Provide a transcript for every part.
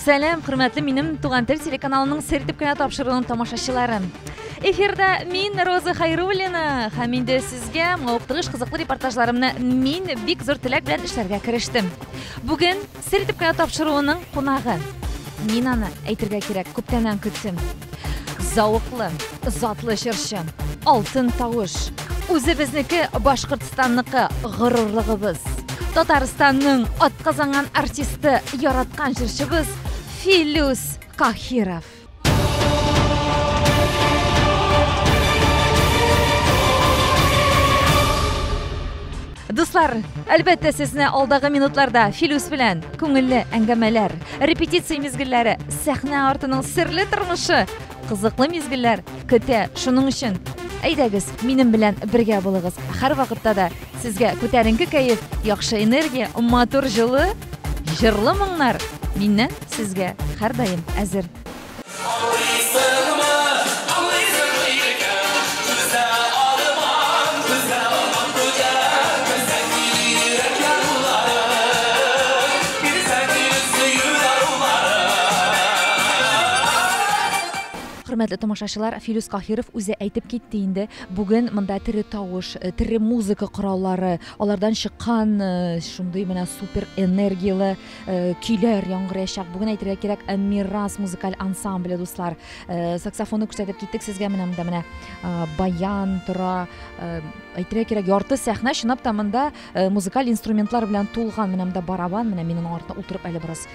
Сәлам, хөрмәтле минем Туган тел телеканалының сер итеп кенә тапшыруының тамашачылары. Эфирда мин Роза Хайруллина һәм инде сезгә мавыктыргыч кызыклы репортажларымны мин бик зур теләк белән эшләргә керештем. Бүген сер итеп кенә тапшыруының кунагы. Мин аны әйтергә кирәк, күптәннән көттем. Зәвыклы, затлы җырчы, алтын тавыш, үзебезнеке Башкортстанныкы горурлыгыбыз. Татарстанның атказанган артисты, яраткан җырчыбыз Филүс Каһиров. Дуслар, әлбәттә сезне алдагы минутларда Филүс белән күңелле әңгәмәләр, репетиция мизгелләре, сәхнә артының серле тормышы, кызыклы мизгелләр көтә. Шуның өчен әйдәгез, минем белән бергә булыгыз. Һәрвакытта да сезгә күтәренке кәеф, яхшы энергия, матур җылы, җырлы моңнар миннән сезгә һәрдаим әзер. Хөрмәтле тамашачылар, Филүс Каһиров үзе әйтеп китте инде. Бүген монда тере тавыш, э, тере музыка кораллары, алардан чыккан э, шундый менә супер энергияле э, көйләр яңгыраячак. Бүген әйтергә кирәк, Мирас музыкаль ансамбле, дуслар. Саксофонны күрсәтеп киттек сезгә, менә монда менә баян тора. Әйтергә кирәк, ярты сәхнә чынлап та монда музыкаль инструментлар белән тулган. Менә монда барабан, менә мин аның артына утырып әле бераз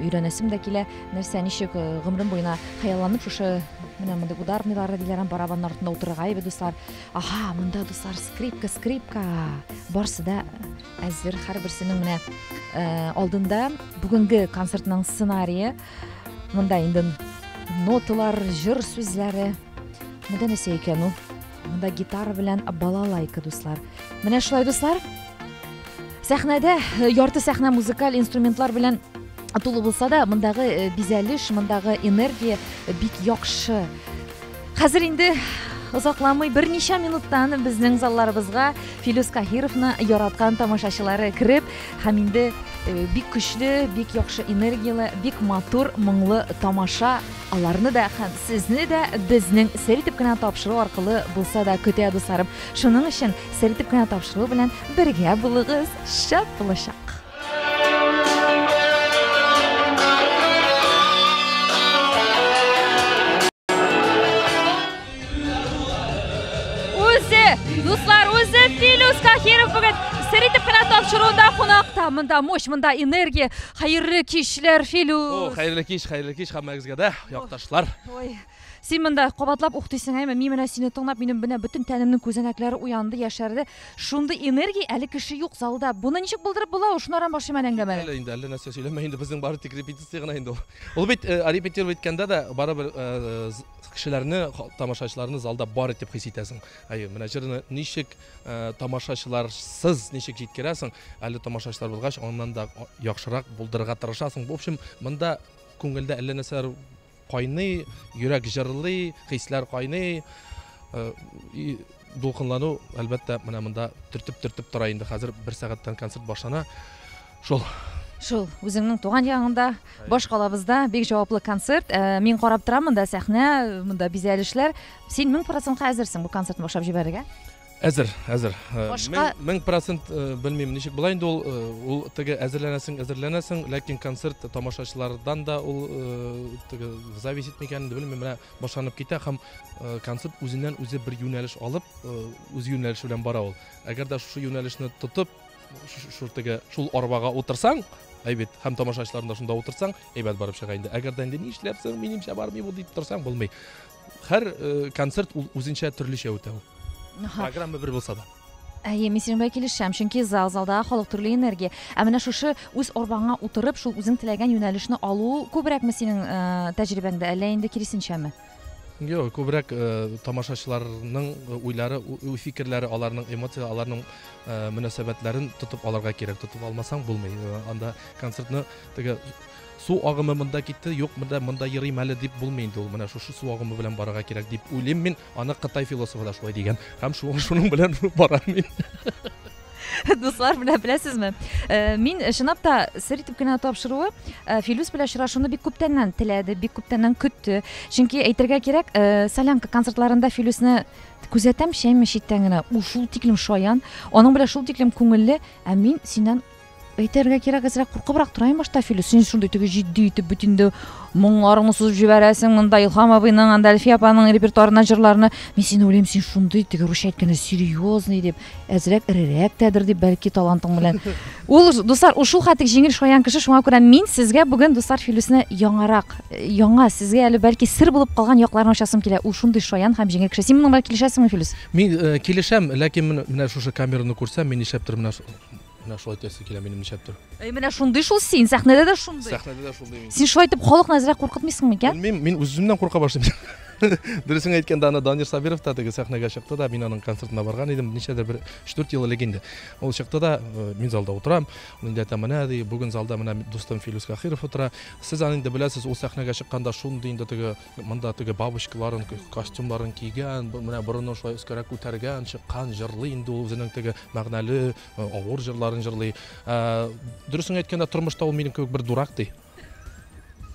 өйрәнәсем дә килә. Нәрсә, ничек гомерем буена хыялланып шушы менә мондый ударныйлар диләр, барабан артында утырырга иде, дуслар. Аһа, монда, дуслар, скрипка, скрипка. Барсы да әзер, һәрберсенең менә алдында бүгенге концертның сценарие. Монда инде ноталар, җыр сүзләре. Монда нәрсә икән ул? Монда гитара белән балалайка, дуслар. Менә шулай, дуслар. Сәхнәдә ярты сәхнә музыкаль инструментлар белән тулы булса да, мондагы бизәлеш, мондагы энергия бик яхшы. Хәзер инде озакламый берничә минуттан безнең залларыбызга Филүс Каһировны яраткан тамашачылары кереп һәм инде бик көчле, бик яхшы энергияле, бик матур, моңлы тамаша аларны да һәм сезне дә безнең сер итеп кенә тапшыру аркылы булса да көтә, дусларым. Шуның өчен сер итеп кенә тапшыру белән бергә булыгыз, шәп булачак. Үзе, дуслар, үзе Филүс Каһиров бүген сер итеп кенә тапшыруында кунакта. Монда мощь, монда энергия. Хәерле кичләр, Филүс. О, хәерле кич, хәерле кич һәммәгезгә дә, якташлар. Ой, син монда кабатлап ук дисең, әйме? Мин менә сине тыңлап, минем менә бөтен тәнемнең күзәнәкләре уянды, яшәрде. Шундый энергия әле кеше юк залда. Буны ничек булдырып була? Шунаран башлыйм әле әңгәмәне. Әле инде әллә нәрсә сөйләмә инде, безнең бары тик репетиция гына инде ул. Ул бит репетировать иткәндә дә барыбер кешеләрне, тамашачыларны залда бар итеп хис итәсең. Әйе, менә җырны ничек тамашачыларсыз ничек җиткерәсең, әле тамашачылар булгач, аннан да яхшырак булдырырга тырышасың. В общем, монда күңелдә әллә нәрсәләр кайный, йөрәк җырлый, хисләр кайный. И дулкынлану, әлбәттә, менә монда төртеп-төртеп тора инде. Хәзер бер сәгатьтән концерт башлана. Шул. Шул, үзеңнең туган ягыңда, баш калабызда бик җаваплы концерт. Мин карап торам, монда сәхнә, монда бизәлешләр. Син 1000 процентка әзерсең бу концертны башлап җибәрергә? Әзер, әзер. Башка 1000 процент белмим, ничек була инде ул, ул теге әзерләнәсең, әзерләнәсең, ләкин концерт тамашачылардан да ул теге зависит микән инде, белмим, менә башланып китә һәм концерт үзеннән үзе бер юнәлеш алып, үз юнәлеше белән бара ул. Әгәр дә шушы юнәлешне тотып, шул теге шул арбага утырсаң, әйбәт, һәм тамашачыларны да шунда утырсаң, әйбәт барып чыга инде. Әгәр дә инде нишләпсең, минемчә бармый бу дип торсаң, булмый. Һәр концерт ул үзенчә төрлечә үтә ул. Программа бер булса да. Әйе, мин синең белән килешәм, чөнки зал, залдагы халык төрле энергия. Ә менә шушы үз арбаңа утырып, шул үзең теләгән юнәлешне алу күбрәкме синең тәҗрибәңдә, әллә инде киресенчәме? Юк, күбрәк тамашачыларның уйлары, уй-фикерләре, аларның эмоция, аларның мөнәсәбәтләрен тотып алырга кирәк. Тотып алмасаң булмый. Анда концертны теге су агымы монда китте, юк, монда монда йөрим әле дип булмый инде ул. Менә шушы су агымы белән барырга кирәк дип уйлыйм мин. Аны Кытай философы да шулай дигән. Һәм шуның белән барам мин. Дуслар, менә беләсезме? Мин чынлап та сер итеп кенә тапшыруы Филүс белән очрашуны бик күптәннән теләде, бик күптәннән көтте. Чөнки әйтергә кирәк, Солянка концертларында Филүсне күзәтәм, шәйме читтән генә. Ул шул тиклем шаян, аның белән шул тиклем күңелле, ә мин синнән әйтергә кирәк, әзрәк куркыбрак торайын башта, Филүс. Син шундый теге җитди итеп бит инде моңнарыңны сузып җибәрәсең, монда Илһам абыйның, анда Әлфия апаның репертуарыннан җырларны. Мин сине уйлыйм, син шундый теге русча әйткәндә серьезный дип, әзрәк эрерәк тәдер дип, бәлки талантың белән. Ул, дуслар, ул шул хәтлек җиңел шаян кеше, шуңа күрә мин сезгә бүген, дуслар, Филүсне яңарак, яңа, сезгә әле бәлки сер булып калган якларын ачасым килә. Ул шундый шаян һәм җиңел кеше. Син моның белән килешәсеңме, Филүс? Мин килешәм, ләкин менә шушы камераны күрсәм, мин нишләптер менә Менә шулай әйтәсе килә минем нишләптер. Әй, менә шундый шул син, сәхнәдә дә шундый. Сәхнәдә дә шундый мин. Син шулай итеп халыкны әзрәк куркытмыйсың микән? Белмим, мин үземнән курка башлыйм. Дөресен әйткәндә, аны Данир Сабиров та теге сәхнәгә чыкты да, мин аның концертына барган идем, ничәдер бер 3-4 ел элек инде. Ул чыкты да, мин залда утырам, ул инде әйтә, менә ди, бүген залда менә дустым Филүс Каһиров утыра. Сез аны инде беләсез, ул сәхнәгә чыкканда шундый инде теге Монда теге бабочкаларын, костюмнарын кигән, менә борынын шулай өскәрәк күтәргән, чыккан, җырлый инде ул үзенең теге мәгънәле, авыр җырларын җырлый. Дөресен әйткәндә, тормышта ул минем кебек бер дурак ди.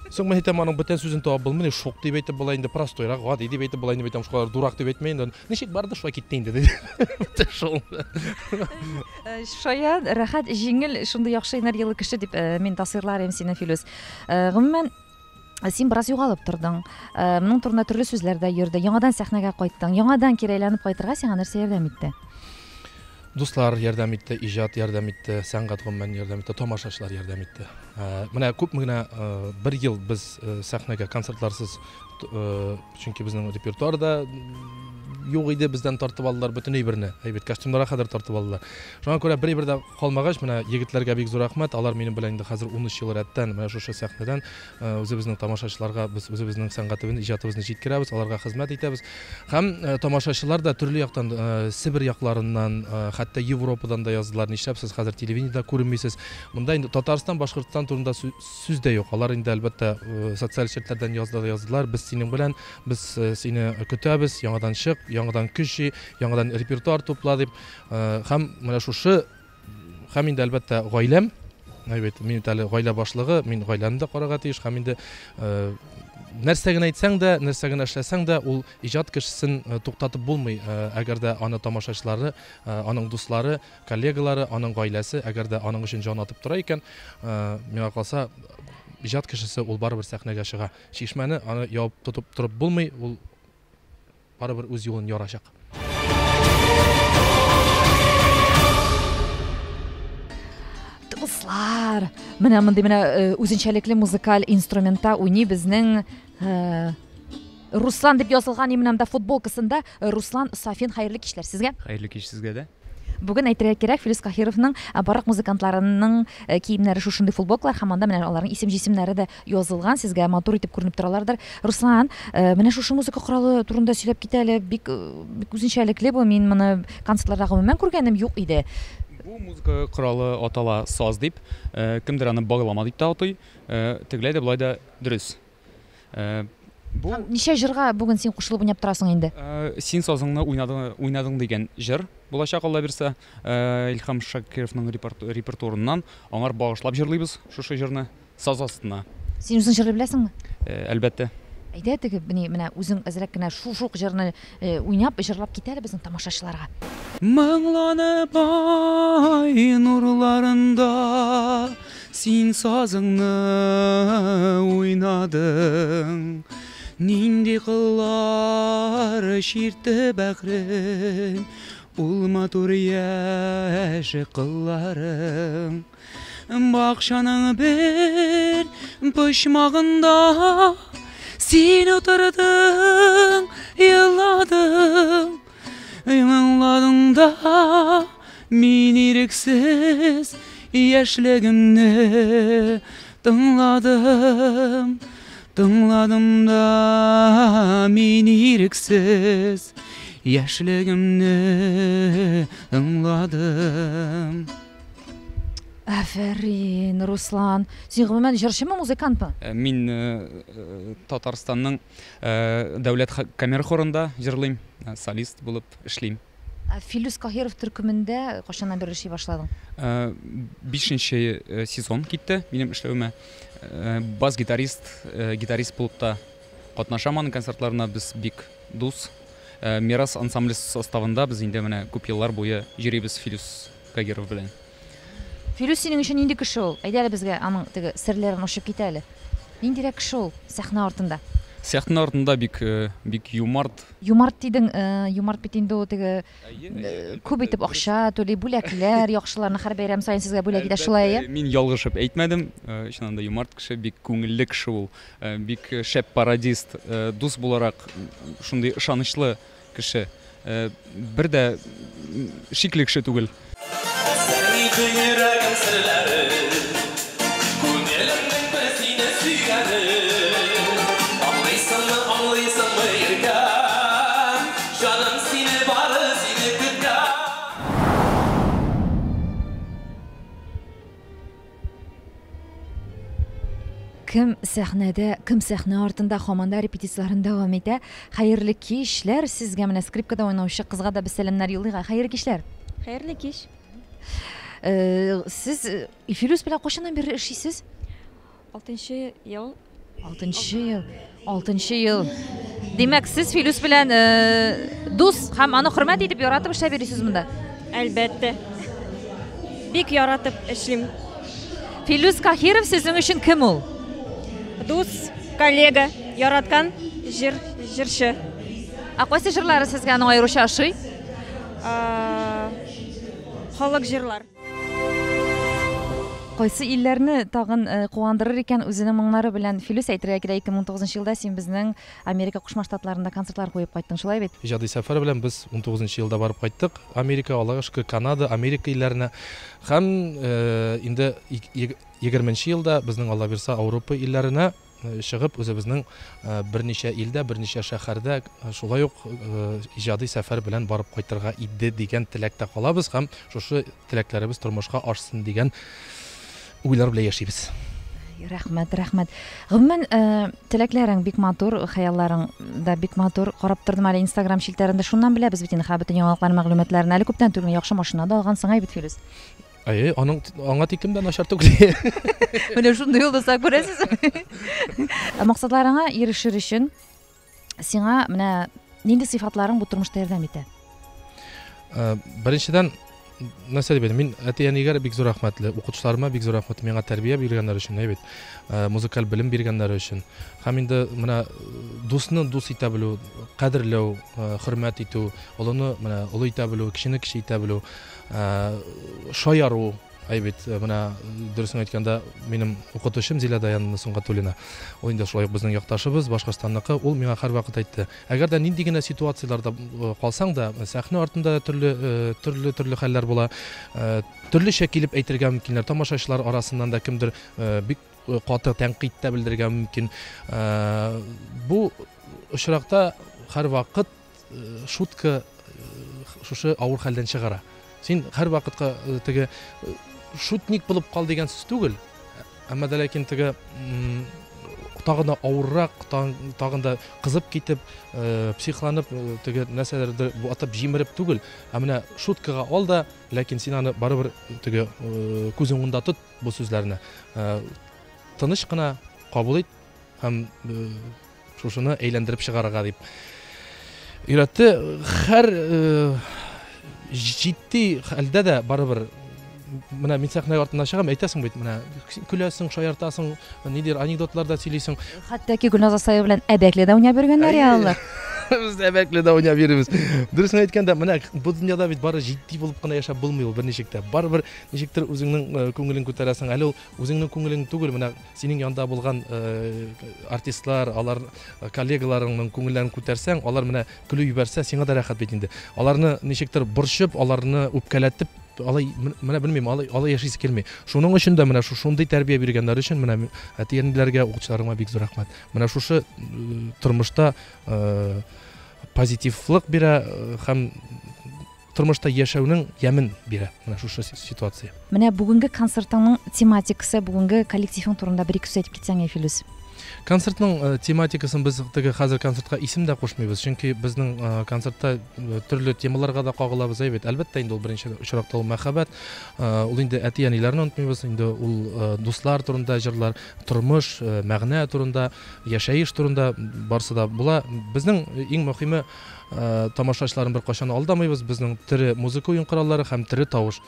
Соң мин әйтәм, аның бүтән сүзен таба булмый, шук дип әйтеп була инде, простойрак, гади дип әйтеп була инде, әйтәм, шулай дурак дип әйтмә инде. Ничек барды, шулай китте инде, ди. Шул. Шаян, рәхәт, җиңел, шундый яхшы энергияле кеше дип мин тасвирлар идем сине, Филүс. Гомумән, син бераз югалып тордың. Моның турында төрле сүзләр дә йөрде. Яңадан сәхнәгә кайттың. Яңадан кире әйләнеп кайтырга сиңа нәрсә ярдәм итте? Дуслар ярдәм итте, иҗат ярдәм итте, сәнгать гомумән ярдәм итте, тамашачылар ярдәм итте. Менә күпме генә бер ел без сәхнәгә концертларсыз, чөнки безнең репертуар да юк иде, бездән тартып алдылар бөтен әйберне. Әйбәт костюмнарга кадәр тартып алдылар. Шуңа күрә бер әйбер дә калмагач, менә егетләргә бик зур рәхмәт. Алар минем белән инде хәзер 13 ел рәттән менә шушы сәхнәдән үзебезнең тамашачыларга без үзебезнең сәнгатебезне, иҗатыбызны җиткерәбез, аларга хезмәт итәбез. Һәм тамашачылар да төрле яктан, Себер якларыннан, хәтта Европадан да яздылар, нишләп сез хәзер телевидениедә күренмисез? Монда инде Татарстан, Башкортстан турында сүз дә юк. Алар инде, әлбәттә, социаль челтәрдән язды да яздылар. Без синең белән, без сине көтәбез, яңадан чык, яңадан көч җый, яңадан репертуар тупла дип. Һәм менә шушы, һәм инде, әлбәттә, гаиләм, бит, мин бит әле гаилә башлыгы, мин гаиләмне дә карарга тиеш, һәм инде нәрсә генә әйтсәң дә, нәрсә генә эшләсәң дә, ул иҗат кешесен туктатып булмый, әгәр дә аны тамашачылары, аның дуслары, коллегалары, аның гаиләсе, әгәр дә аның өчен җан атып тора икән, миңа калса, иҗат кешесе ул барыбер сәхнәгә чыга. Чишмәне аны ябып тотып торып булмый, ул барыбер үз юлын ярачак. Дуслар, менә мондый менә үзенчәлекле музыкаль инструментта уйный безнең Руслан дип язылган именно футболкасында Руслан Сафин. Хәерле кичләр сезгә. Хәерле кич сезгә дә. Бүген әйтергә кирәк, Филүс Каһировның барак музыкантларының киемнәре шушындый футболкалар һәм анда менә аларның исем-җисемнәре дә язылган, сезгә матур итеп күренеп торалардыр. Руслан, менә шушы музыка коралы турында сөйләп кит әле, бик бик үзенчәлекле бу, мин моны концертларда гомумән күргәнем юк иде. Бу музыка коралы атала саз дип, кемдер аны баглама дип тә атый. Тегеләй дә, болай да дөрес. Бу Һәм ничә җырга бүген син кушылып уйнап торасың инде? Син сазыңны уйнадың, уйнадың дигән җыр булачак, Алла бирсә. Илһам Шакировның репертуарыннан аңар багышлап җырлыйбыз шушы җырны саз астына. Син үзең җырлый беләсеңме? Әлбәттә. Әйдә теге, менә үзең әзрәк кенә шушы ук җырны уйнап, җырлап кит әле безнең тамашачыларга. Моңланып ай нурларында син сазыңны уйнадың. Нинди кыллар чиртте бәгърем, ул матур яшь кылларың. Бакчаның бер почмагында син утырдың, еладың. Моңладың да мин ирексез яшьлегемне тыңладым. Тыңладым да мин ирексез яшьлегемне тыңладым. Афәрин, Руслан. Син гомумән җырчымы, музыкантмы? Мин Татарстанның дәүләт камера хорында җырлыйм, солист булып эшлим. Ә Филүс Каһиров төркемендә кайчаннан бирле эшли башладың? Бишенче сезон китте минем эшләвемә. Бас-гитарист, гитарист булып та катнашам аның концертларына, без бик дус. Мирас ансамбле составында без инде менә күп еллар буе йөрибез Филүс Кагиров белән. Филүс синең өчен нинди кеше ул? Әйдә әле безгә аның теге серләрен ачып кит әле. Ниндирәк кеше ул сәхнә артында? Сәхнә артында бик бик юмарт. Юмарт дидең, юмарт бит инде ул теге күп итеп акча түли, бүләкләр, яхшыларны һәр бәйрәм саен сезгә бүләк итә, шулай әйе? Мин ялгышып әйтмәдем. Чыннан да юмарт кеше, бик күңелле кеше ул. Бик шәп пародист, дус буларак шундый ышанычлы кеше. Бер дә шикле кеше түгел. Йөрәгем серләре, күңелемнең бер сине сөйгәне. Аңлыйсыңмы, аңлыйсыңмы, иркәм, җаным сине бары сине көткән. Кем сәхнәдә, кем сәхнә артында һаман да репетицияләрен дәвам итә. Хәерле кичләр сезгә, менә скрипкада уйнаучы кызга да без сәламнәр юллыйк. Хәерле кичләр. Хәерле кич. Сез Филүс белән кайчаннан бирле эшлисез? Алтынчы ел. Алтынчы ел. Алтынчы ел. Димәк, сез Филүс белән дус һәм аны хөрмәт итеп, яратып эшләп йөрисез монда. Әлбәттә. Бик яратып эшлим. Филүс Каһиров сезнең өчен кем ул? Дус, коллега, яраткан җыр, җырчы. Ә кайсы җырлары сезгә аның аеруча ошый? Халык җырлар. Кайсы илләрне тагын куандырыр икән үзенең моңнары белән Филүс? Әйтергә кирәк, 2019 елда син безнең Америка Кушма Штатларында концертлар куеп кайттың, шулай бит? Иҗади сәфәр белән без 19 елда барып кайттык. Америка, Аллага шөкер, Канада, Америка илләренә. Һәм инде 20 елда безнең, Алла бирса, Ауропа илләренә чыгып, үзебезнең берничә илдә, берничә шәһәрдә шулай ук иҗади сәфәр белән барып кайтырга иде дигән теләктә калабыз һәм шушы теләкләребез тормышка ашсын дигән уйлар белән яшибез. Рәхмәт, рәхмәт. Гомумән, теләкләрең бик матур, хыялларың да бик матур. Карап тордым әле Инстаграм челтәрендә. Шуннан беләбез бит инде бөтен яңалыклар, мәгълүматларны. Әле күптән түгел яхшы машина да алгансың, әй бит, Филүс. Әйе, аның аңа тиклем дә начар түгел. Менә шундый ул дуслар, күрәсез. Максатларыңа ирешер өчен сиңа менә нинди сыйфатларың бу тормышта ярдәм итә? Беренчедән, нәрсә дип әйтим, мин әти-әнигә бик зур рәхмәтле, укытучыларыма бик зур рәхмәтле, миңа тәрбия биргәннәр өчен, әйе бит, музыкаль белем биргәннәре өчен. Һәм инде менә дусны дус итә белү, кадерләү, хөрмәт итү, олыны менә олы итә белү, кечене кече итә белү, шаяру, әйе бит, менә дөресен әйткәндә, минем укытучым Зилә Даяновна Сөнгатуллина, ул инде шулай ук безнең якташыбыз, Башкортстанныкы, ул миңа һәрвакыт әйтте, әгәр дә нинди генә ситуацияләрдә калсаң да, сәхнә артында да төрле, төрле хәлләр була, төрлечә килеп әйтергә мөмкиннәр, тамашачылар арасыннан да кемдер бик каты тәнкыйть тә белдерергә мөмкин. Бу очракта һәрвакыт шутка шушы авыр хәлдән чыгара. Син һәрвакытка теге шутник булып кал дигән сүз түгел, әмма дә ләкин теге тагын да авыррак, тагын да кызып китеп, психланып, теге нәрсәләрдер атып җимереп түгел, ә менә шуткага ал да, ләкин син аны барыбер теге күз уңында тот бу сүзләрне. Тыныч кына кабул ит һәм шушыны әйләндереп чыгарырга дип өйрәтте. Һәр җитди хәлдә дә барыбер менә мин сәхнә артына чыгам, әйтәсең бит, менә көләсең, шаяртасың, ниндидер анекдотлар да сөйлисең. Хәтта ки Гөлназ Асаева белән әбәкле дә уйнап йөргәннәр я алар. Без әбәкле дә уйнап йөрибез. Дөресен әйткәндә, менә бу дөньяда бит бары җитди булып кына яшәп булмый ул берничек тә. Барыбер ничектер үзеңнең күңелен күтәрәсең. Әле ул үзеңнең күңелең түгел, менә синең янда булган артистлар, алар коллегаларыңның күңелләрен күтәрсәң, алар менә көлеп җибәрсә, сиңа да рәхәт бит инде. Аларны ничектер борчып, аларны үпкәләтеп, алай менә белмим, алай яшисе килми. Шуның өчен дә менә шундый тәрбия биргәннәр өчен менә әти-әниләргә, укытучыларыма бик зур рәхмәт. Менә шушы тормышта позитивлык бирә һәм тормышта яшәүнең ямен бирә менә шушы ситуация. Менә бүгенге концертыңның тематикасы, бүгенге коллективың турында бер ике сүз әйтеп китсәң, Филүс. Концертның тематикасын без теге хәзер концертка исем дә кушмыйбыз, чөнки безнең концертта төрле темаларга да кагылабыз, әйе бит. Әлбәттә инде ул беренче очракта ул мәхәббәт, ул инде әти-әниләрне онытмыйбыз, инде ул дуслар турында җырлар, тормыш, мәгънә турында, яшәеш турында барсы да була. Безнең иң мөһиме тамашачыларын беркайчан алдамыйбыз, безнең тере музыка уен кораллары һәм тере тавыш.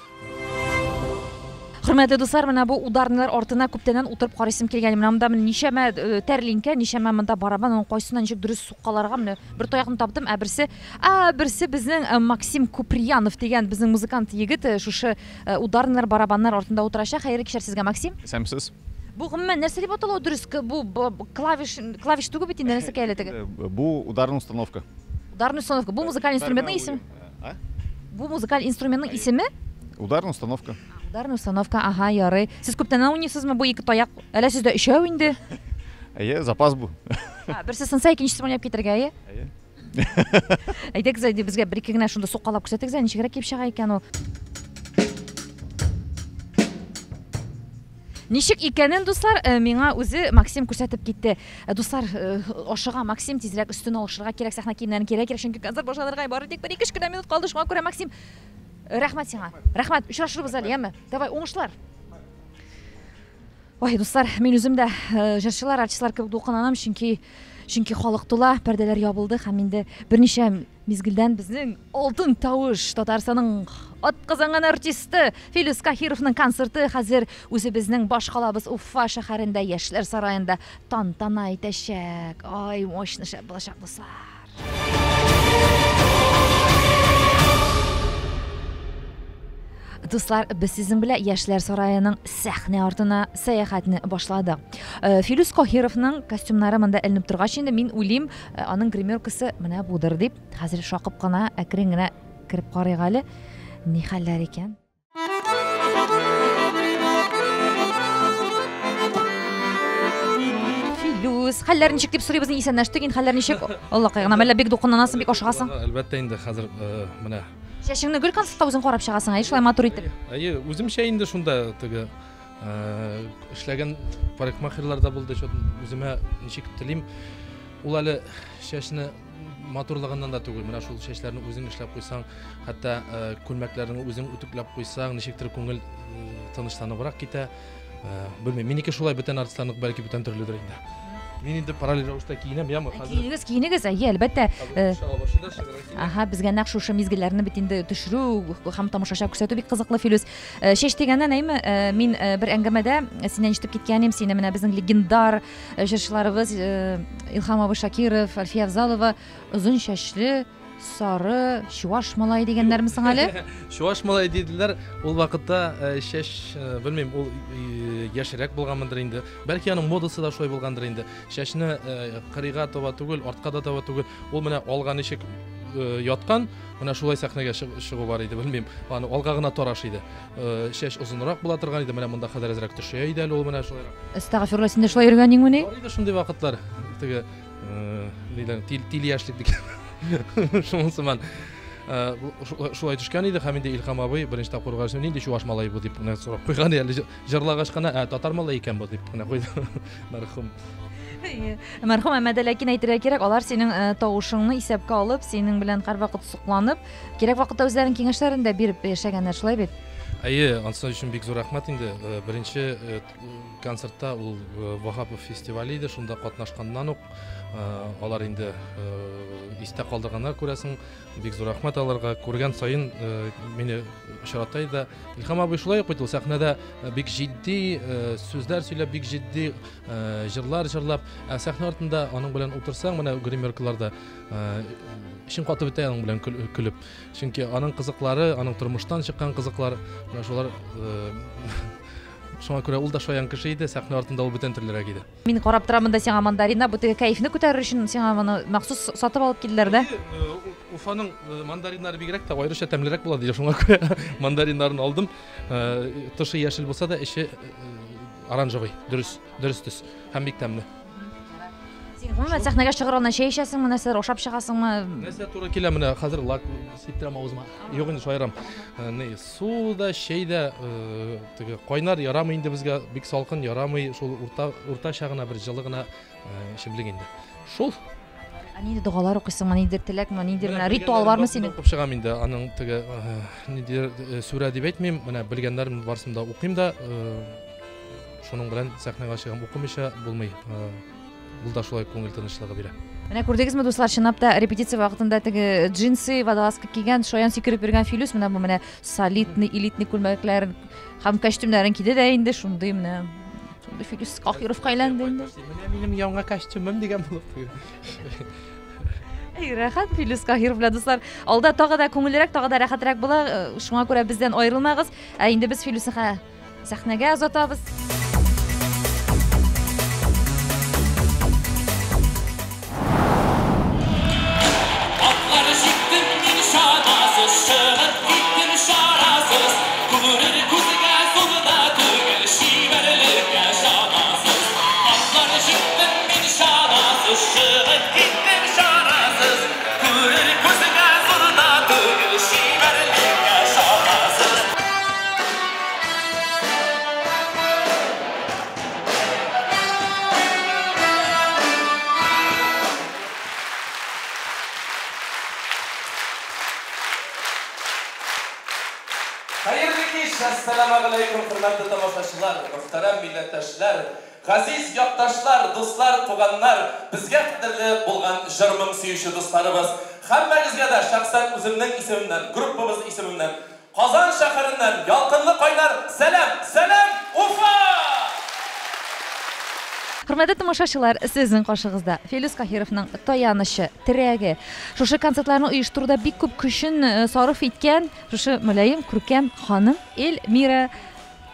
Хөрмәтле дуслар, менә бу ударныйлар артына күптәннән утырып карыйсым килгән. Менә монда менә ничәмә тәрлинкә, ничәмә монда барабан, аның кайсына ничек дөрес суккаларга менә бер таякны таптым, ә берсе, ә берсе безнең Максим Куприянов дигән безнең музыкант егет шушы ударныйлар, барабаннар артында утырачак. Хәерле кичләр сезгә, Максим. Исәнмесез. Бу гомумән нәрсә дип атала дөрес? Бу клавиш, клавиш түгел бит инде, нәрсәкәй әле теге? Бу ударная установка. Ударная установка. Бу музыкаль инструментның исеме? А? Бу музыкаль инструментның исеме? Ударная установка. Ударная установка, ага, ярый. Сез күптәннән уйныйсызмы бу ике таяк? Әллә сездә өчәү инде? Әйе, запас бу. Берсе сынса, икенчесе уйнап китәргә, әйе? Әйе. Әйдәгез, әйдә, безгә бер-ике генә шунда суккалап күрсәтегез, ә ничегрәк килеп чыга икән ул? Ничек икәнен, дуслар, миңа үзе Максим күрсәтеп китте. Дуслар, ашыга Максим, тизрәк өстен алышырга кирәк, сәхнә киемнәрен кияргә кирәк, чөнки концерт башланырга бары тик бер-ике кенә минут калды. Шуңа күрә, Максим, рәхмәт сиңа. Рәхмәт, очрашырбыз әле, яме? Давай, уңышлар. Ой, дуслар, мин үзем дә җырчылар, артистлар кебек дулкынланам, чөнки чөнки халык тула, пәрдәләр ябылды һәм инде берничә мизгелдән безнең алтын тавыш Татарстанның атказанган артисты Филүс Каһировның концерты хәзер үзебезнең баш калабыз Уфа шәһәрендә Яшьләр сараенда тантана итәчәк. Ай, мощный шәп булачак, дуслар. Дуслар, без сезнең белән Яшьләр сараеның сәхнә артына сәяхәтне башладык. Филүс Каһировның костюмнары монда эленеп торгач инде мин уйлыйм, аның гримеркасы менә будыр дип. Хәзер шакып кына, әкрен генә кереп карыйк әле. Ни хәлләр икән? Филүс, хәлләр ничек дип сорыйбыз, исәнләштек инде, хәлләр ничек? Аллакай гына, әллә бик дулкынланасың, бик ашыгасың? Әлбәттә инде хәзер менә. Чәчеңне гел концертта үзең карап чыгасың, әй, шулай матур итеп. Әйе, үземчә инде шунда теге эшләгән парикмахерлар да булды, үземә ничек телим. Ул әле чәчне матурлыгыннан да түгел, менә шул чәчләрне үзең эшләп куйсаң, хәтта күлмәкләрне үзең үтүкләп куйсаң, ничектер күңел тынычланыбрак китә. Белмим, минеке шулай, бүтән артистларныкы бәлки бүтән төрледер инде. Мин инде параллель рәвештә киенәм, яме хәзер. Киенегез, киенегез, әйе, әлбәттә. Ага, безгә нәкъ шушы мизгелләрне бит инде төшерү һәм тамашачыга күрсәтү бик кызыклы, Филүс. Чәч дигәннән, әйме, мин бер әңгәмәдә синнән ишетеп киткән идем, сине менә безнең легендар җырчыларыбыз Илһам абый Шакиров, Әлфия Авзалова озын чәчле, сары, чуаш малай дигәннәрме соң әле? Чуаш малай диделәр. Ул вакытта чәч, белмим, ул яшьрәк булганмындыр инде. Бәлки аның модасы да шулай булгандыр инде. Чәчне кырыйга таба түгел, артка да таба түгел. Ул менә алга ничек яткан, менә шулай сәхнәгә чыгу бар иде, белмим. Аны алга гына тараш иде. Чәч озынрак була торган иде, менә монда хәзер әзрәк төшә иде әле ул менә шулайрак. Әстәгъфирулла, син дә шулай йөргәнеңмени? Бар иде шундый вакытлар. Теге нидән, тил яшьлек дигән. Шуның сыман. Шулай төшкән иде һәм инде Илһам абый беренче тапкыр күргәч, нинди чуаш малай бу дип менә сорап куйган әле җырлагач кына, ә татар малай икән бу дип кенә куйды мәрхүм. Мәрхүм, әмма дә ләкин әйтергә кирәк, алар синең тавышыңны исәпкә алып, синең белән һәрвакыт сокланып, кирәк вакытта үзләренең киңәшләрен дә биреп яшәгәннәр, шулай бит? Әйе, анысы өчен бик зур рәхмәт инде. Беренче концертта ул Ваһапов фестивале иде, шунда катнашканнан ук алар инде истә калдырганнар, күрәсең. Бик зур рәхмәт аларга. Күргән саен мине очрата иде. Илһам абый шулай ук бит ул сәхнәдә бик җитди сүзләр сөйләп, бик җитди җырлар җырлап, ә сәхнә артында аның белән утырсаң, менә гримеркаларда эчең катып бетә аның белән көлеп. Чөнки аның кызыклары, аның тормыштан чыккан кызыклар, менә шулар, шуңа күрә ул да шаян кеше иде, сәхнә артында ул бүтән төрлерәк иде. Мин карап торам монда сиңа мандарина, бу теге кәефне күтәрер өчен сиңа моны махсус сатып алып килделәр дә. Уфаның мандариннары бигрәк тә аеруча тәмлерәк була диде, шуңа күрә мандариннарын алдым. Тышы яшел булса да, эче оранжевый, дөрес, дөрес төс һәм бик тәмле. Син гомумән сәхнәгә чыгыр алдыннан чәй эчәсеңме, нәрсәдер ашап чыгасыңмы? Нәрсә туры килә менә хәзер лак сиптерәм авызыма. Юк инде шаярам. Э, ни, су да, чәй дә э, теге кайнар ярамый инде безгә, бик салкын ярамый, шул урта уртача гына бер җылы гына э, эчемлек инде. Шул. Ә нинди догалар укыйсыңмы, ниндидер теләкме, ниндидер менә ритуал бармы синең? Укып чыгам инде, аның теге ниндидер сүрә дип әйтмим, менә белгәннәрем барысын да укыйм да, шуның белән сәхнәгә чыгам, укымыйча булмый. Ул да шулай күңел тынычлыгы бирә. Менә күрдегезме, дуслар, чынлап та репетиция вакытында теге джинсы, водолазка кигән, шаян сикереп йөргән Филүс менә бу менә солидный, элитный күлмәкләрен һәм костюмнарын киде дә инде шундый менә шундый Филүс Каһировка әйләнде инде. Менә минем яңа костюмым дигән булып. Әй, рәхәт Филүс Каһиров белән, дуслар. Алда тагы да күңеллерәк, тагы да рәхәтрәк була. Шуңа күрә бездән аерылмагыз. Ә инде без Филүсне Сәхнәгә озатабыз. Атлар җиктем мин чанасыз, чыгып киттем чарасыз. Күрер күзгә зур да түгел, чибәрлеккә чамасыз. Атлар җиктем мин чанасыз, чыгып киттем чарасыз. Күрер күзгә зур да түгел, чибәрлеккә чамасыз. Хәерле кич, әссәламәгаләйкүм, хөрмәтле тамашачылар, мөхтәрәм милләттәшләр, газиз якташлар, дуслар, туганнар, безгә кадерле булган җыр-моң сөюче дусларыбыз. Һәммәгезгә дә шәхсән үземнең исемемнән, группабыз исеменнән Казан шәһәреннән ялкынлы кайнар сәлам! Сәлам, Уфа! Хөрмәтле тамашачылар, сезнең каршыгызда Филүс Каһировның таянычы, терәге, шушы концертларны оештыруда бик күп көчен э, сарыф иткән шушы мөлаем, күркәм ханым Эльмира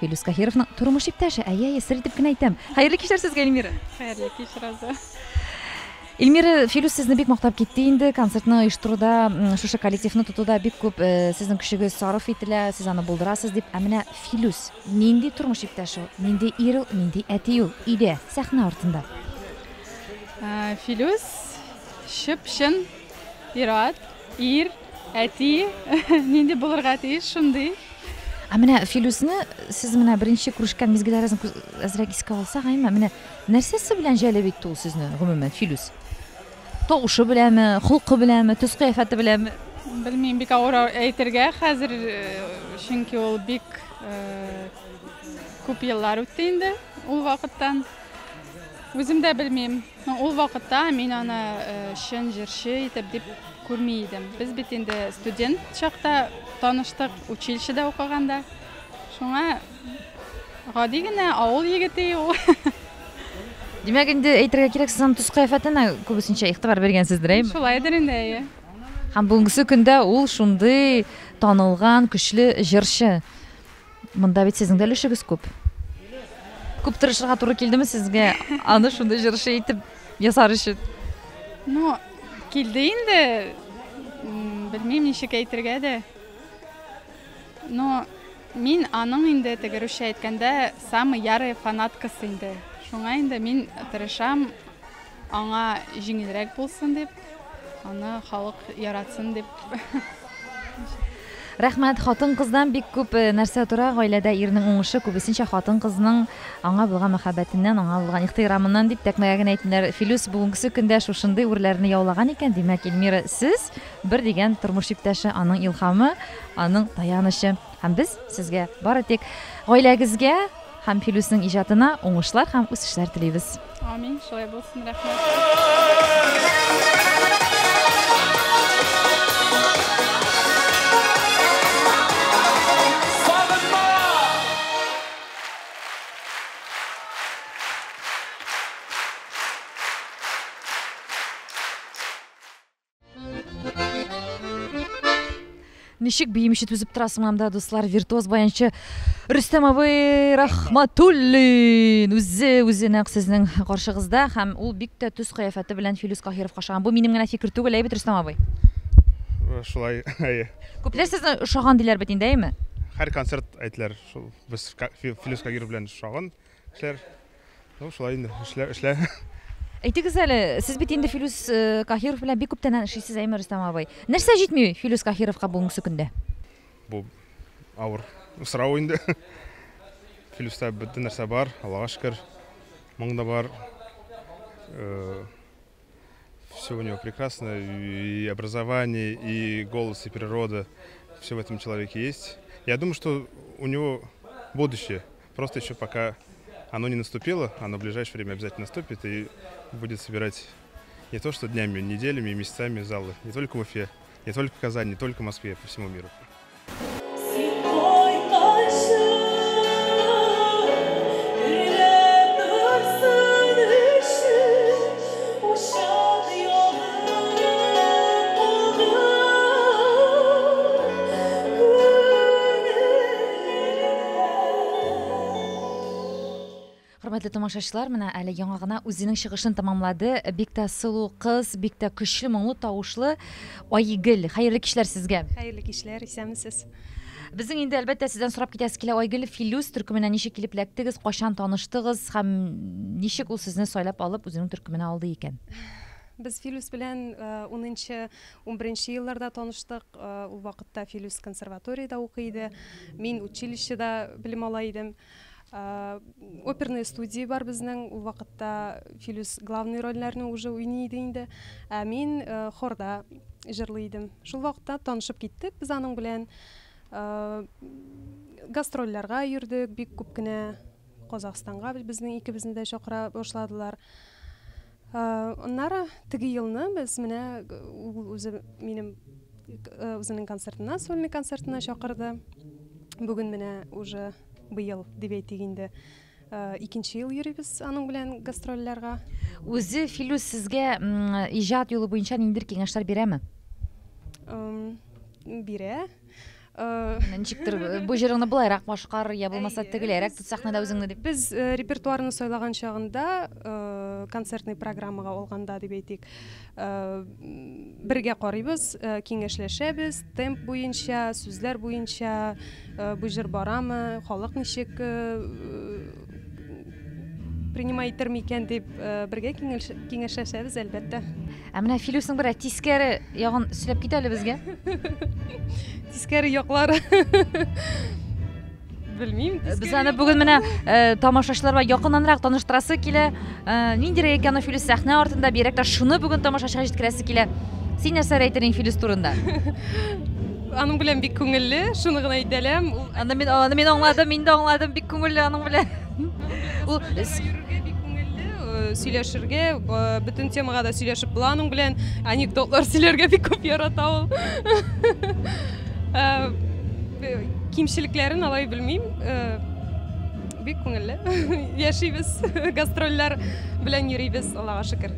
Филүс Каһировның тормыш иптәше. Әйе, әйе, сер итеп кенә әйтәм. Хәерле кичләр сезгә, Эльмира. Хәерле кич, Роза. Эльмира, Филүс сезне бик мактап китте инде. Концертны оештыруда, шушы коллективны тотуда бик күп э, сезнең көчегез сарыф ителә, сез аны булдырасыз дип. Ә менә Филүс нинди тормыш иптәше ул, нинди ир ул, нинди әти ул өйдә, сәхнә артында? Э, Филүс чып-чын ир-ат, ир, әти, нинди булырга тиеш, шундый. Ә менә Филүсне сез менә беренче күрешкән мизгелләрегезне әзрәк искә алсак, әйме, менә Нәрсәсе белән җәлеп итте ул сезне, гомумән, Филүс? Тавышы беләнме, холкы беләнме, төс-кыяфәте беләнме? Белмим, бик авыр әйтергә хәзер, чөнки ул бик күп еллар үтте инде ул вакыттан. Үзем дә белмим. Ул вакытта мин аны чын җырчы итеп дип күрми идем. Без бит инде студент чакта таныштык, училищеда укыганда. Шуңа Гади генә авыл егете ул. Димәк, инде әйтергә кирәк, сез аның төс-кыяфәтенә күбесенчә игътибар биргәнсездер, әйеме? Шулайдыр инде, әйе. Һәм бүгенгесе көндә ул шундый танылган, көчле җырчы. Монда бит сезнең дә өлешегез күп. Күп тырышырга туры килдеме сезгә аны шундый җырчы итеп ясар өчен? Ну, килде инде. Белмим, ничек әйтергә дә. Но мин аның инде теге русча әйткәндә самый ярый фанаткасы инде. Шуңа инде мин тырышам аңа җиңелрәк булсын дип, аны халык яратсын дип. Рәхмәт. Хатын-кыздан бик күп э, нәрсә тора. Гаиләдә ирнең уңышы күбесенчә хатын-кызның аңа булган мәхәббәтеннән, аңа булган ихтирамыннан дип тәкмәгә генә әйтмиләр. Филүс бүгенгесе көндә шушындый үрләрне яулаган икән, димәк, Эльмира, сез бер дигән тормыш иптәше, аның илһамы, аның таянычы. Һәм без сезгә бары тик гаиләгезгә һәм Филүснең иҗатына уңышлар һәм үсешләр телибез. Амин, шулай булсын, рәхмәт. Сагынма! Ничек биемичә түзеп торасың монда, дуслар, виртуоз баянчы Рөстәм абый Рахматуллин үзе үзе нәкъ сезнең каршыгызда һәм ул бик тә төс кыяфәте белән Филүс Каһировка ошаган. Бу минем генә фикер түгел, әйбит, Рөстәм абый? Шулай, әйе. Күпләр сезне ошаган диләр бит инде, әйеме? Һәр концерт әйтеләр, шул без Филүс Каһиров белән ошаган кешеләр. Ну, шулай инде, эшлә, эшлә. Әйтегез әле, сез бит инде Филүс э, Каһиров белән бик күптәннән эшлисез, әйме, Рөстәм абый. Нәрсә җитми Филүс Каһировка бүгенге көндә? Бу авыр сорау инде. Филүстә бөтен нәрсә бар, Аллага шөкер. Моң да бар. Э, Все у него прекрасно, и образование, и голос, и природа. Все в этом человеке есть. Я думаю, что у него будущее. Просто еще пока оно не наступило, оно в ближайшее время обязательно наступит и будет собирать не то что днями, неделями и месяцами залы. Не только в Уфе, не только в Казани, не только в Москве, по всему миру. Хөрмәтле тамашачылар, менә әле яңа гына үзенең чыгышын тәмамлады. Бик тә сылу кыз, бик тә көчле, моңлы тавышлы Айгөл. Хәерле кичләр сезгә. Хәерле кичләр, исәнмесез. Безнең инде әлбәттә сездән сорап китәсе килә, Айгөл, Филүс төркеменә ничек килеп эләктегез, кайчан таныштыгыз һәм ничек ул сезне сайлап алып үзенең төркеменә алды икән? Без Филүс белән 10-нчы, 11 елларда таныштык. Ул вакытта Филүс консерваториядә укый иде. Мин училищеда белем ала идем. Оперная студия бар безнең. Ул вакытта Филүс главный рольләрне уже уйный иде инде. Ә мин хорда җырлый идем. Шул вакытта танышып киттек без аның белән. Гастрольләргә йөрдек бик күп кенә. Казахстанга безнең икебезне дә чакыра башладылар. Аннары теге елны без менә ул үзе минем үзенең концертына, сольный концертына чакырды. Бүген менә уже быел дип әйтик инде. Икенче ел йөрибез аның белән гастрольләргә. Үзе Филүс сезгә иҗат юлы буенча ниндидер киңәшләр бирәме? Бирә. Ничектер бу җырыңны былайрак башкар, я булмаса тегеләйрәк тот сәхнәдә үзеңне дип. Без репертуарны сайлаган чагында, концертный программага алганда дип әйтик, бергә карыйбыз, киңәшләшәбез, темп буенча, сүзләр буенча, бу җыр барамы, халык ничек принимай итер микән дип бергә киңәшләшәбез, әлбәттә. Ә менә Филүснең бер тискәре ягын сөйләп кит әле безгә. Тискәре яклары. Белмим. Без аны бүген менә тамашачылар белән якыннанрак таныштырасы килә. Ниндирәк икән ул Филүс сәхнә артында, бигрәк тә шуны бүген тамашачыга җиткерәсе килә. Син нәрсә әйтер идең Филүс турында? Аның белән бик күңелле, шуны гына әйтә алам. Аны мин, аны мин аңладым, мин дә аңладым, бик күңелле аның белән. Ул йөрергә бик күңелле, сөйләшергә, бөтен темага да сөйләшеп була аның белән, анекдотлар сөйләргә бик күп ярата ул. Кимчелекләрен алай белмим. Бик күңелле. Яшибез, гастрольләр белән йөрибез, Аллага шөкер.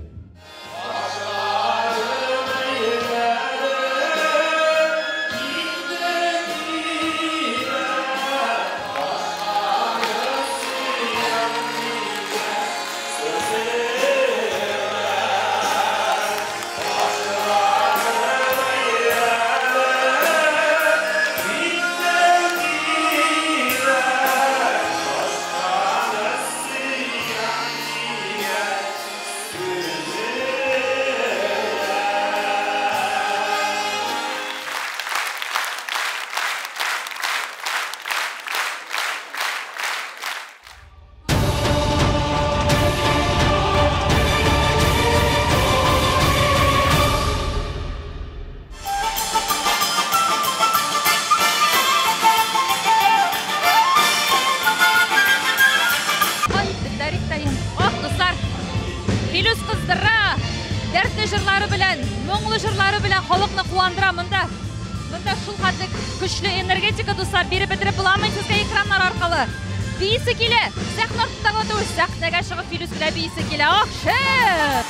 Биисе килә, сәхнә артында гына түгел, сәхнәгә чыгып Филүс белән биисе килә. Ах, шәп!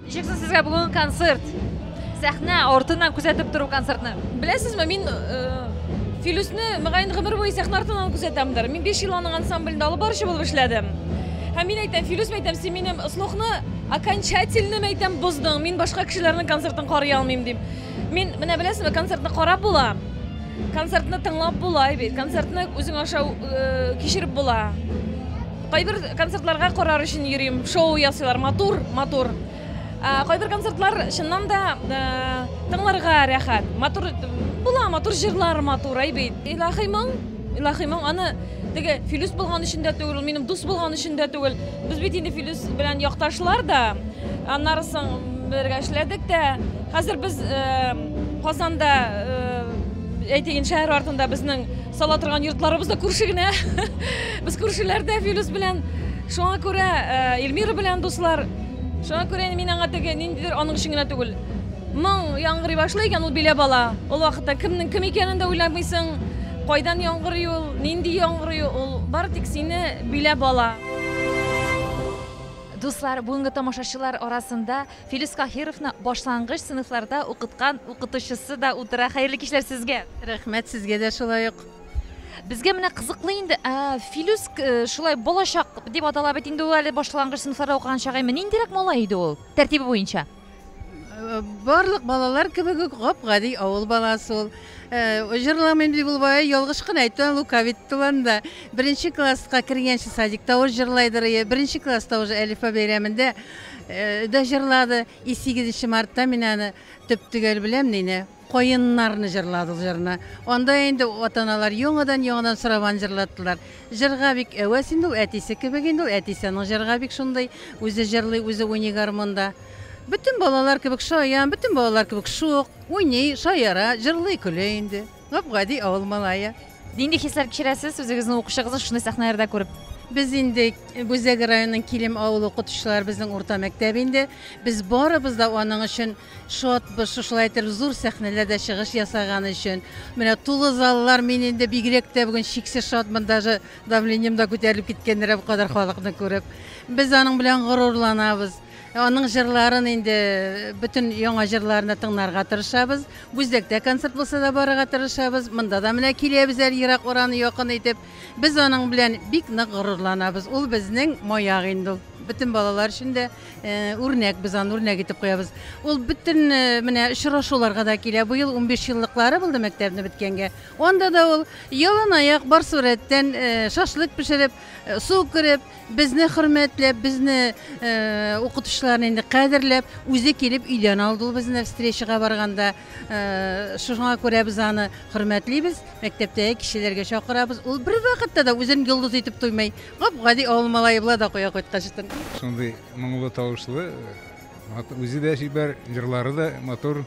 Ничек соң сезгә бүгенге концерт? Сәхнә артыннан күзәтеп тору концертны. Беләсезме, мин Филүсне мөгаен гомер буе сәхнә артыннан күзәтәмдер. Мин 5 ел аның ансамблендә алып баручы булып эшләдем. Һәм мин әйтәм, Филүс, әйтәм, син минем слухны окончательно, әйтәм, боздың. Мин башка кешеләрнең концертын карый алмыйм дип. Мин менә беләсезме, концертны карап була. Концертны тыңлап була бит. Концертны үзең аша кичереп була. Кайбер концертларга карар өчен йөрим. Шоу ясыйлар, матур, матур. Кайбер концертлар чыннан да тыңларга рәхәт. Матур була, матур җырлар матур, әй бит. Илаһи моң, илаһи моң аны теге Филүс булган өчен дә түгел, ул минем дус булган өчен дә түгел. Без бит инде Филүс белән якташлар да. Аннары соң бергә эшләдек тә. Хәзер без Казанда, әйтик, шәһәр артында безнең сала торган йортларыбыз да күрше генә. Без күршеләр дә Филүс белән. Шуңа күрә Эльмира белән дуслар. Шуңа күрә мин аңа теге ниндидер аның өчен генә түгел. Моң яңгырый башлый икән, ул биләп ала. Ул вакытта кемнең кем икәнен дә уйламыйсың, кайдан яңгырый ул, нинди яңгырый ул, бары тик сине биләп ала. Дуслар, бүгенге тамашачылар арасында Филүс Каһировны башлангыч сыйныфларда укыткан укытучысы да утыра. Хәерле кичләр сезгә. Рәхмәт сезгә дә шулай ук. Безгә менә кызыклы инде, Филүс шулай балачак дип атала бит инде ул әле башлангыч сыйныфларда укыган чак әйме. Ниндирәк малай иде ул, тәртибе буенча? Барлык балалар кебек үк гап-гади авыл баласы ул. Җырламыйм дип ул бая ялгыш кына әйтте, лукавит анда. Беренче класска кергәнче садикта уже җырлайдыр. Беренче класста уже Әлифба бәйрәмендә дә җырлады. И 8 мартта мин аны төп-төгәл беләм, нине. Каеннарны җырлады ул җырны. Анда инде ата-аналар яңадан-яңадан сорап җырлаттылар. Җырга бик әвәс инде ул, әтисе кебек инде ул, әтисе аның җырга бик шундый, үзе җырлый, үзе уйный гармунда. Бөтен балалар кебек шаян, бөтен балалар кебек шук, уйный, шаяра, җырлый, көлә инде. Гап-гади авыл малае. Нинди хисләр кичерәсез үзегезнең укучыгызны шундый сәхнәләрдә күреп? Без инде Бүздәк районының Килем авылы укытучылары, безнең урта мәктәп инде. Без барыбыз да аның өчен шатбыз, шушылай итеп зур сәхнәләрдә чыгыш ясаган өчен. Менә тулы заллар, мин инде бигрәк тә бүген чиксез шатмын, даже давлением да күтәрелеп киткәндер бу кадәр халыкны күреп. Без аның белән горурланабыз. Аның җырларын инде бөтен яңа җырларны тыңларга тырышабыз. Бүздәктә концерт булса да барырга тырышабыз. Монда да менә киләбез әле ерак араны якын итеп. Без аның белән бик нык горурланабыз. Ул безнең маяк инде ул. Бөтен балалар өчен дә үрнәк, без аны үрнәк итеп куябыз. Ул бөтен менә очрашуларга да килә. Быел 15 еллыклары булды мәктәпне беткәнгә. Анда да ул ялан аяк бар сурәттән шашлык пешереп, су кереп, безне хөрмәтләп, безне укытучыларны инде кадерләп, үзе килеп өйдән алды ул безне встречага барганда. Шуңа күрә без аны хөрмәтлибез, мәктәптәге кешеләргә чакырабыз. Ул бер вакытта да үзен йолдыз итеп тоймый. Гап-гади авыл малае була да куя кайткачтын. Шундый моңлы тавышлы, үзе дә чибәр, җырлары да матур,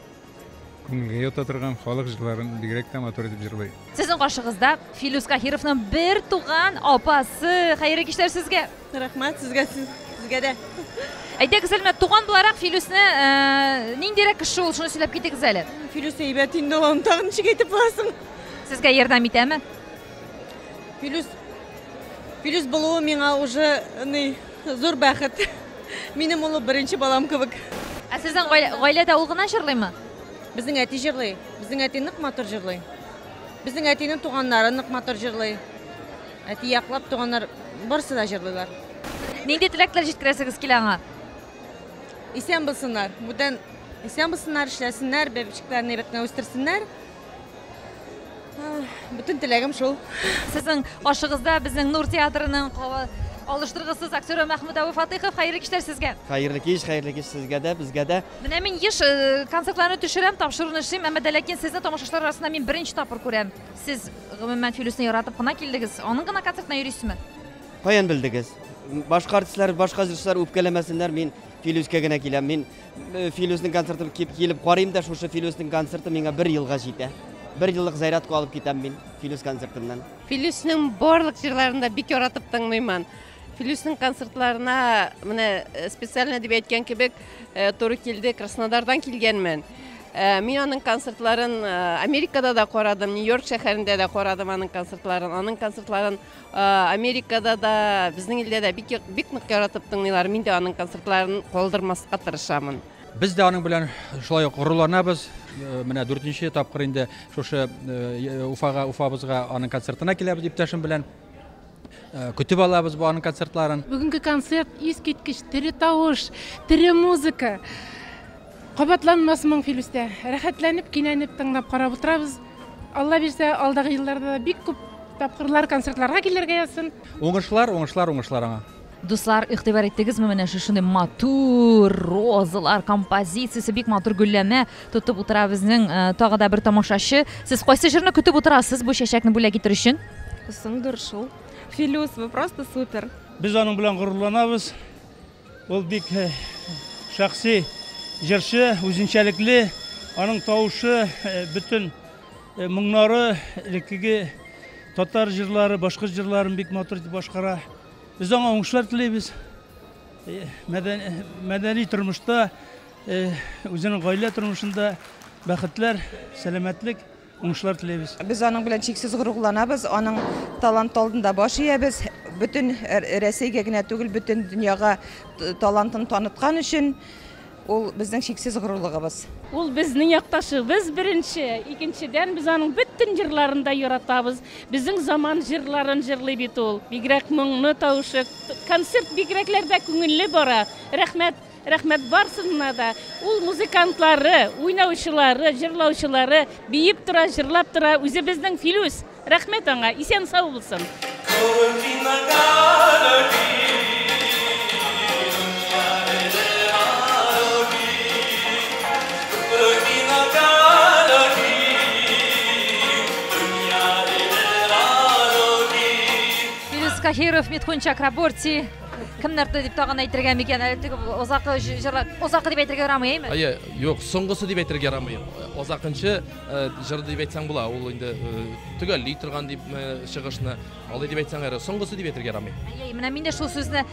күңелгә ята торган халык җырларын бигрәк тә матур итеп җырлый. Сезнең каршыгызда Филүс Каһировның бер туган апасы. Хәерле кичләр сезгә. Рәхмәт сезгә, сезгә дә. Әйдәгез әле, менә туган буларак Филүсне ниндирәк кеше ул, шуны сөйләп китегез әле. Филүс әйбәт инде ул, аны тагын ничек әйтеп буласың? Сезгә ярдәм итәме? Филүс булуы миңа уже ни, зур бәхет. Минем улы беренче балам кебек. Ә сезнең гаиләдә ул гына җырлыймы? Безнең әти җырлый. Безнең әти нык матур җырлый. Безнең әтинең туганнары нык матур җырлый. Әти яклап туганнар барысы да җырлыйлар. Нинди теләкләр җиткерәсегез килә аңа? Исән булсыннар. Бүтән исән булсыннар, эшләсеннәр, бәбичекләрен әйбәт кенә үстерсеннәр. Бөтен теләгем шул. Сезнең каршыгызда безнең Нур театрының алыштыргысыз актеры Мәхмүт абый Фатыйхов. Хәерле кичләр сезгә. Хәерле кич, хәерле кич сезгә дә, безгә дә. Менә мин еш концертларны төшерәм, тапшыруны эшлим, әмма дә ләкин сезне тамашачылар арасында мин беренче тапкыр күрәм. Сез гомумән Филүсне яратып кына килдегез, аның гына концертына йөрисезме? Каян белдегез? Башка артистлар, башка җырчылар үпкәләмәсеннәр, мин Филүскә генә киләм. Мин Филүснең концертын килеп карыйм да, шушы Филүснең концерты миңа бер елга җитә. Бер еллык зарядка алып китәм мин Филүс концертыннан. Филүснең барлык җырларын да бик яратып тыңлыйм. Филүснең концертларына менә специально дип әйткән кебек туры килде, Краснодардан килгәнмен. Мин аның концертларын Америкада да карадым, Нью-Йорк шәһәрендә дә карадым аның концертларын. Аның концертларын Америкада да, безнең илдә дә бик нык яратып тыңлыйлар. Мин дә аның концертларын калдырмаска тырышамын. Без дә аның белән шулай ук горурланабыз. Менә дүртенче тапкыр инде шушы Уфага, Уфабызга аның концертына киләбез иптәшем белән. Көтеп алабыз бу аның концертларын. Бүгенге концерт искиткеч тере тавыш, тере музыка. Кабатланмас моң Филүстә. Рәхәтләнеп, кинәнеп тыңлап карап утырабыз. Алла бирсә, алдагы елларда да бик күп тапкырлар концертларга килергә язсын. Уңышлар, уңышлар, уңышлар аңа. Дуслар, игътибар иттегезме, менә шушындый матур розалар композициясе, бик матур гөлләмә тотып утыра безнең э, тагы да бер тамашачы. Сез кайсы җырны көтеп утырасыз бу чәчәкне бүләк итер өчен? Соңдыр шул. Филүс, вы просто супер. Без аның белән горурланабыз. Ул бик э, шәхси җырчы, үзенчәлекле. Аның тавышы э, бөтен моңнары, элеккеге татар җырлары, башкорт җырларын бик матур итеп башкара. Без аңа уңышлар телибез. Мәдәни тормышта, үзенең гаилә тормышында бәхетләр, сәламәтлек, уңышлар телибез. Без аның белән чиксез горурланабыз, аның таланты алдында баш иябез. Бөтен Рәсәйгә генә түгел, бөтен дөньяга талантын таныткан өчен Ул безнең чиксез горурлыгыбыз. Ул безнең якташыбыз беренче, икенчедән без аның бөтен җырларын да яратабыз. Безнең заман җырларын җырлый бит ул. Бигрәк моңлы тавышы. Концерт бигрәкләр дә күңелле бара. Рәхмәт, рәхмәт барсына да. Ул музыкантлары, уйнаучылары, җырлаучылары биеп тора, җырлап тора. Үзебезнең Филүс. Рәхмәт аңа, исән-сау булсын. Филүс Каһиров, Митхун Чакраборти. Кемнәр дип тагын әйтергә микән? Әле теге озакы җырлар, озакы дип әйтергә ярамый, әйме? Әйе, юк, соңгысы дип әйтергә ярамый. Озакынчы җыр дип әйтсәң була. Ул инде төгәлли торган дип чыгышны. Алай дип әйтсәң, әле соңгысы дип әйтергә ярамый. Әйе, менә мин дә шул сүзне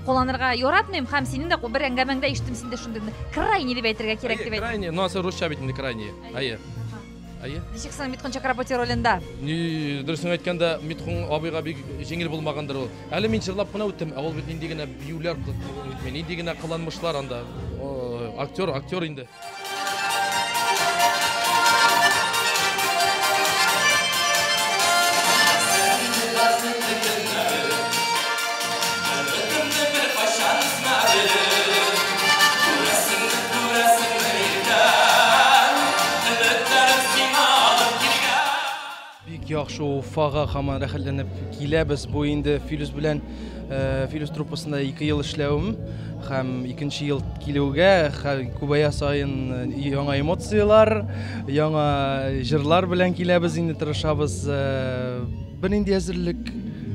кулланырга яратмыйм һәм синең дә бер әңгәмәңдә ишеттем, син дә шундый крайний дип әйтергә кирәк дип әйттең. Крайний, ну, асы русча бит инде крайний. Әйе. Әйе. Ничек соң Митхун Чакраборти ролендә? Ни, дөресен әйткәндә, Митхун абыйга бик җиңел булмагандыр ул. Әле мин җырлап кына үттем, ә ул бит нинди генә биюләр, нинди генә кыланмышлар анда. Актер, актер инде. Бик яхшы Уфага һаман рәхәтләнеп киләбез. Бу инде Филүс белән э, Филүс труппасында ике ел эшләвем һәм икенче ел килүгә күбәя саен э, яңа эмоцияләр, яңа җырлар белән киләбез инде тырышабыз. Э, бернинди әзерлек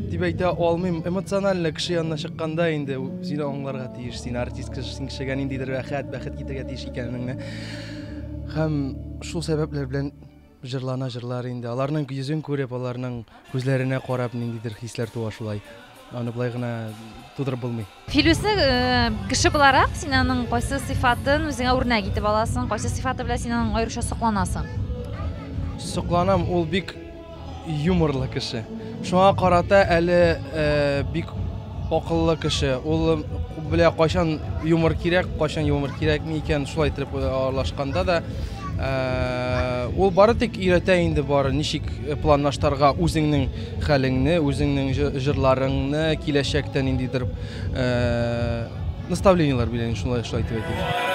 дип әйтә алмыйм. Эмоционально кеше янына чыкканда инде сине аңларга тиеш, син артист кеше, син кешегә ниндидер рәхәт, бәхет китерергә тиеш икәнеңне. Һәм шул сәбәпләр белән Җырлана җырлар инде. Аларның йөзен күреп, аларның күзләренә карап ниндидер хисләр туа шулай. Аны болай гына тудырып булмый. Филүсне кеше буларак син аның кайсы сыйфатын үзеңә үрнәк итеп аласың, кайсы сыйфаты белән син аның аеруча сокланасың? Сокланам, ул бик юморлы кеше. Шуңа карата әле бик акыллы кеше. Ул белә кайчан юмор кирәк, кайчан юмор кирәкми икән, шулай итеп аралашканда да ул бары тик өйрәтә инде бары ничек планлаштырырга үзеңнең хәлеңне, үзеңнең җырларыңны, киләчәктә ниндидер наставлениеләр бирә, шулай шулай итеп әйтик.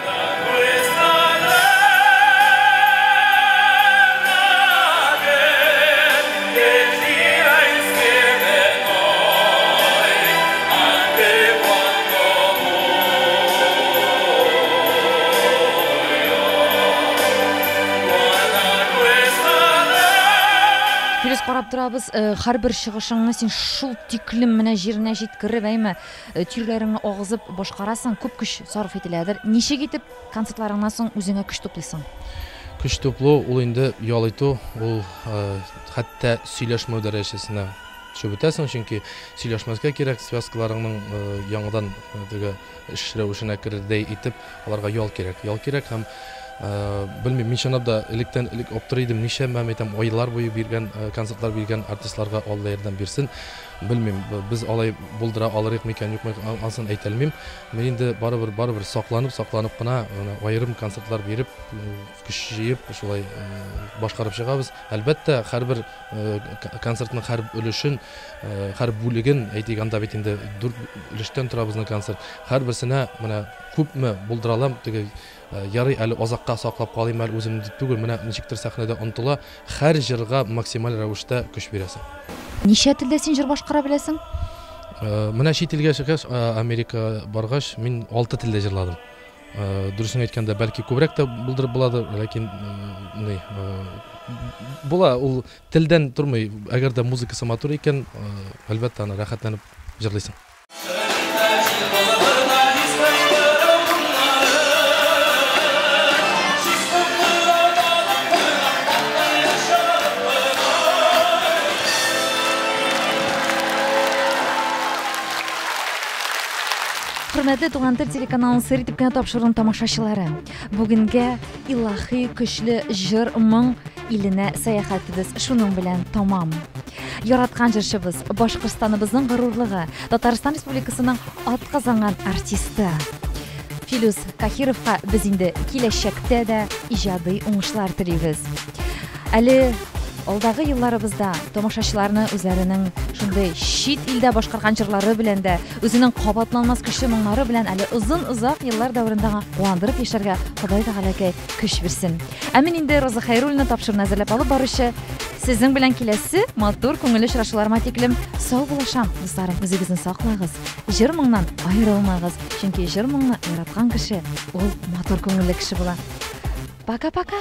Филүс, карап торабыз, һәрбер чыгышыңны син шул тиклем менә җиренә җиткереп, әйме, тирләреңне агызып башкарасың, күп көч сарыф ителәдер. Ничек итеп концертларыңнан соң үзеңә көч туплыйсың? Көч туплау ул инде ял итү, ул хәтта сөйләшмәү дәрәҗәсенә төшеп бетәсең, чөнки сөйләшмәскә кирәк, связкаларыңның яңадан теге эш рәвешенә керердәй итеп, аларга ял кирәк. Ял кирәк һәм Белмим, мин чынлап да электән элек аптырый идем, ничәмә, әйтәм, айлар буе биргән концертлар биргән артистларга Алла ярдәм бирсен. Белмим, без алай булдыра алырык микән, юкмы, ансын әйтә алмыйм. Мин инде барыбер, барыбер сакланып, сакланып кына аерым концертлар биреп, көч җыеп, шулай башкарып чыгабыз. Әлбәттә, һәрбер концертның һәр өлешен, һәр бүлеген, әйтик, анда бит инде дүрт өлештән тора безнең концерт. Һәрберсенә менә күпме булдыра алам, теге Ярый әле азакка саклап калыйм әле үземне дип түгел, менә ничектер сәхнәдә онытыла, һәр җырга максималь рәвештә көч бирәсең. Ничә телдә син җыр башкара беләсең? Менә чит илгә чыккач, Америка баргач, мин алты телдә җырладым. Дөресен әйткәндә, бәлки күбрәк тә булдырып буладыр, ләкин ни, була, ул телдән тормый. Әгәр дә музыкасы матур икән, әлбәттә, аны рәхәтләнеп җырлыйсың. Хөрмәтле Туган тел телеканалын сер итеп кенә тапшыруның тамашачылары, бүгенгә илаһи көчле җыр моң иленә сәяхәтебез шуның белән тамам. Яраткан җырчыбыз, Башкортстаныбызның горурлыгы, Татарстан Республикасының атказанган артисты Филүс Каһировка без инде киләчәктә дә иҗади уңышлар телибез. Әле алдагы елларыбызда тамашачыларны үзләренең шундый чит илдә башкарган җырлары белән дә, үзенең кабатланмас көчле моңнары белән әле озын-озак еллар дәверендә куандырып яшәргә Ходай Тәгаләкәй көч бирсен. Ә мин инде Роза Хәйруллина тапшыруны әзерләп алып баручы сезнең белән киләсе матур күңелле очрашуларыма тиклем сау булашам, дусларым, үзегезне саклагыз, җыр моңнан аерылмагыз, чөнки җыр моңны яраткан кеше ул матур күңелле кеше була. Пока-пока.